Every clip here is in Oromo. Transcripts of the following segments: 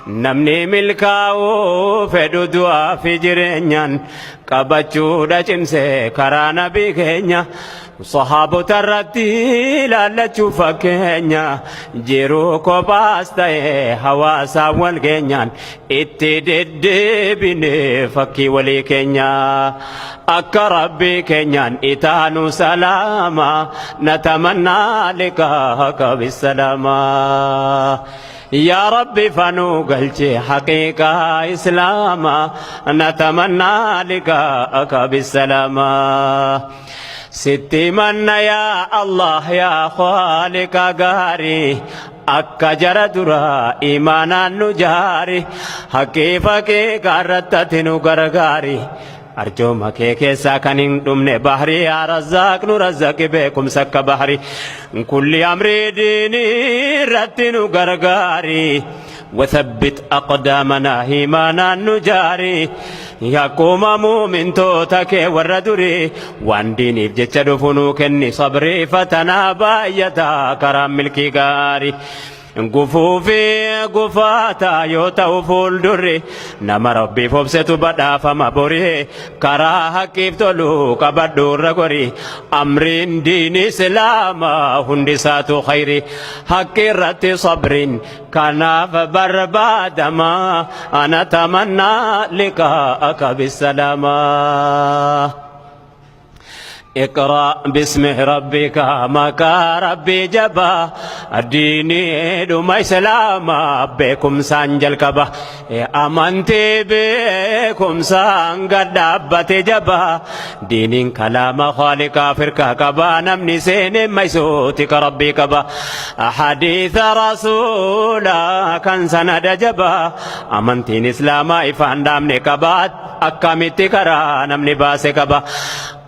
Namni milkaa'uu fedhu du'aa fi jireenyaan qabachuudha cimsee karaa nabii keenya. Sahaabota irratti ilaallachuu fakkeenya jiruu kophaas ta'e hawaasaan wal geenyaan itti deddeebine fakkii walii keenya. Akka rabbii keenyaan itaanu salaama natamannaa liqaaka bisalaama. Yaa Rabbi fanuu galche haqiiqaa islaama natamannaa liqaaka bisalaama. Sitti manna yaa Allah yaa Khaaliqa gaarii akka jara duraa imaanaan nu jaari haqqii faqiiqa irratti ati nu gargaari. Arjooma kee keessaa kan hin dhumne bahrii yaa razzaaq nu razzaqi beekumsa akka bahri kulli amrii diinii irratti nu gargaari. وثبت أقدامنا هيمانا نجاري يقوم مؤمن توتك والردري وان ديني بجتش دفنو كني صبري فتنا بايتا كرام ملكي غاري Gufuu fi gufaataa yoo ta'u fuuldurri nama rabbiif obsetu badhaafama borii karaa haqqiif tolu qabadhu irra gori amriin diini islaama hundi isaatu khayri haqqi irratti sabriin kanaaf barbaadama ana tamannaa liqaa'aka bisalaama. اقرأ باسم ربك مكا ربي جبا الديني دم إسلام بكم سانجل كبا أمنتي بكم سانقد دابت جبا دين كلام خالق فركا كبا نمني سين ميسوتك ربي كبا حديث رسولا كان سند جبا أمنتين إسلام إفان دامني كبا أكامتي كرا نمني باسي كبا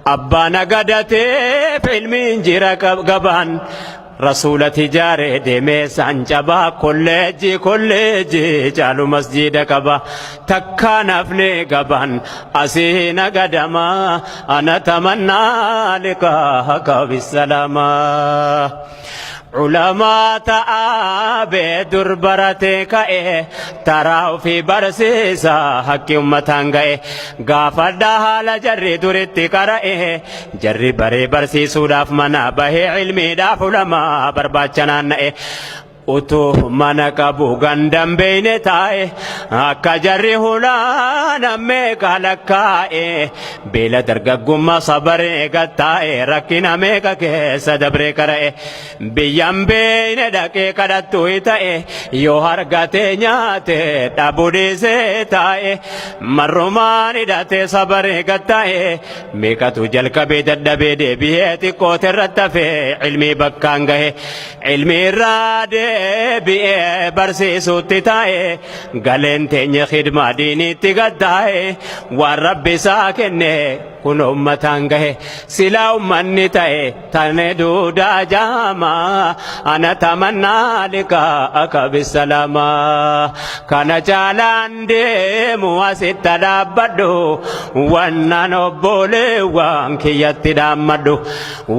Abbaa nagadateef ilmiin jira gabaan rasuula tijaaree deemee saan cabaa kolleejjii kolleejjii caalu masjiida qaba takkaa nafne gabaan asii nagadama ana tamannaa liqaaka bisalamaa. Ulamaa ta'aa bee dur baratee ka'e taraa ofii barsiisa haqqi ummataan ga'e gaafadhaa haala jarri duritti qara'e jarri baree barsiisuudhaaf mana bahee ilmiidhaaf ulamaa barbaacha naanna'e. Utuu mana qabu gandan beeyne taa'e akka jarri hulaan meeqa lakkaa'e beela dargaggummaa sabaree gattaa'e rakkina meeqa keessa dabree qara'e biyyan beeyne dhaqee kadhattu ta'e yoo argate nyaate dhabu dhiisee taa'e marrumaan hidhatee sabaree gattaa'e meeqatu jalqabee dadhabee deebi'ee xiqqoote irratti hafee ilmii bakkaan gahe ilmii irraa deebi'ee barsiisutti taa'e galeen teenye khidmaa diiniitti gaddaa'e waan rabbi isaa kenne kun ummataan gahe silaa ummanni ta'e tane duudaa jaama ana tamannaa liqaa'aka bisalaama kana caalaan deemu asitti dhaabbadhu wannan obboleewwan kiyyatti dhaammadhu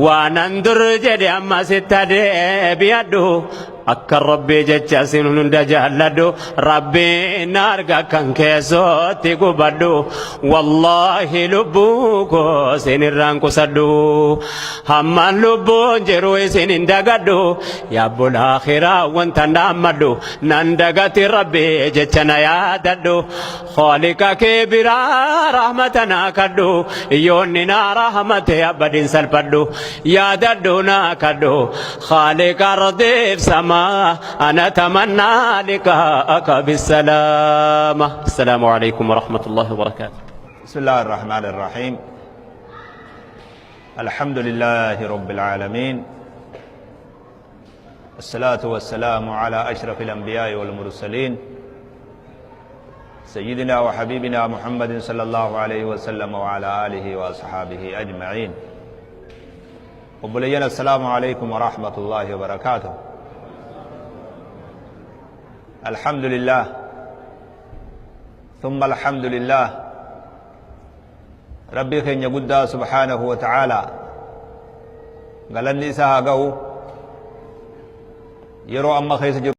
waanan dur jedhe amma sitti deebi'adhu akka rabbii jecha isin hunda jaalladhu rabbiin arga kan keessootti gubadhu wallaahi lubbuu koo isin irraan qusadhu hammaan lubbuun jiru isin hin dagadhu yaabbul akhiraa wanta dhaammadhu nan dagati rabbii jecha na yaadadhu Khaaliqa kee biraa rahmata naa kadhu yoonni naa rahmate abbadin salphadhu yaadadhu naa kadhu Khaaliqa ardiif samaa ana tamannaa liqaa'aka bisalaama. Assalaamu alaikum warahmatullahi wabarakaatuh. بسم الله الرحمن الرحيم الحمد لله رب العالمين الصلاة والسلام على أشرف الأنبياء والمرسلين سيدنا وحبيبنا محمد صلى الله عليه وسلم وعلى آله وأصحابه أجمعين وبلينا السلام عليكم ورحمة الله وبركاته الحمد لله ثم الحمد لله ربي كن يقول سبحانه وتعالى قال لي ساقه yeroo amma keessa jiru.